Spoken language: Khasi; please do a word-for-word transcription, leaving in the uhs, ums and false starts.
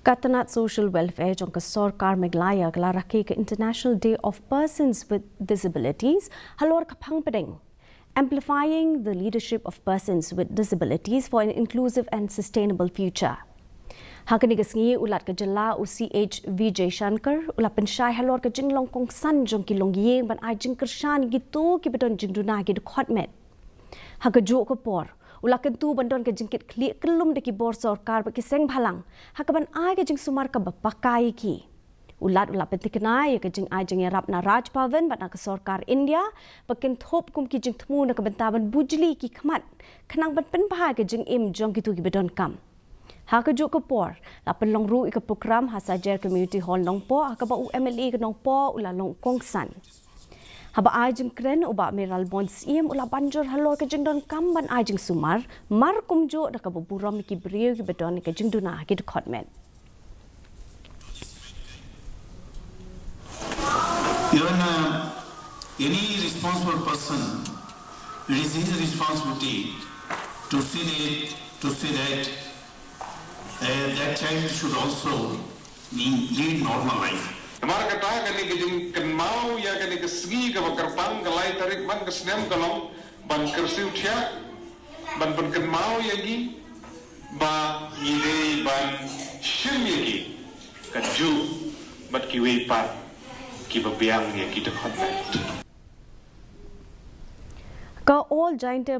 Ka tnat Social Welfare jong ka sorkar Meghalaya ka la rakhe ka International Day of Persons with Disabilities halor ka phang pdeng Amplifying the Leadership of Persons with Disabilities for an Inclusive and Sustainable Future. Ha kane ka sngi u Lat ka jylla u C H Vijay Shankar u la pynshai halor ka jinglong kongsan jong ki longïing ban ai jingkyrshan ïa kito kiba don jingduna ki dkhot met. Ha kajuh ka por u la kyntu ban don ka jingkitkhlieh kyllum da ki bor sorkar bad ki seng bhalang ha kaban ai ka jingsumar kaba paka ïa ki. U Lat u la pynthikna ïa ka jingai jingïarap na Raj Bhavan bad na ka sorkar India ba kin thop kum ki jingthmu na ka bynta ban bujli ki khmat khnang ban pynbha ïa ka jingim jong kito kiba donkam. Ha kajuh ka por la pynlong ruh ïa ka prokram ha Sajer Community Hall Nongpoh ha kaba u M L A ka Nongpoh u la long kongsan. Haba ai jingkren u Bah Mayralborn Syiem u la ban jur halor ka jingdonkam ban ai jingsumar mar kumjuh da kaba burom ïa ki briew kiba don ïa ka jingduna ki dkhot met. Even uh, any responsible person, it is his responsibility to see that, to see that uh, that child should also lead normal life. Namar kata kane ka jingkynmaw ïa kane ka sngi kaba kyrpang ka lai tarik man ka snem ka long ban kyrsiew thiah ban pynkynmaw ïa ngi ba ngi dei ban shim ïa ki katjuh bad kiwei pat kiba biang ïa ki dkhot met. Ka All Jaiñtia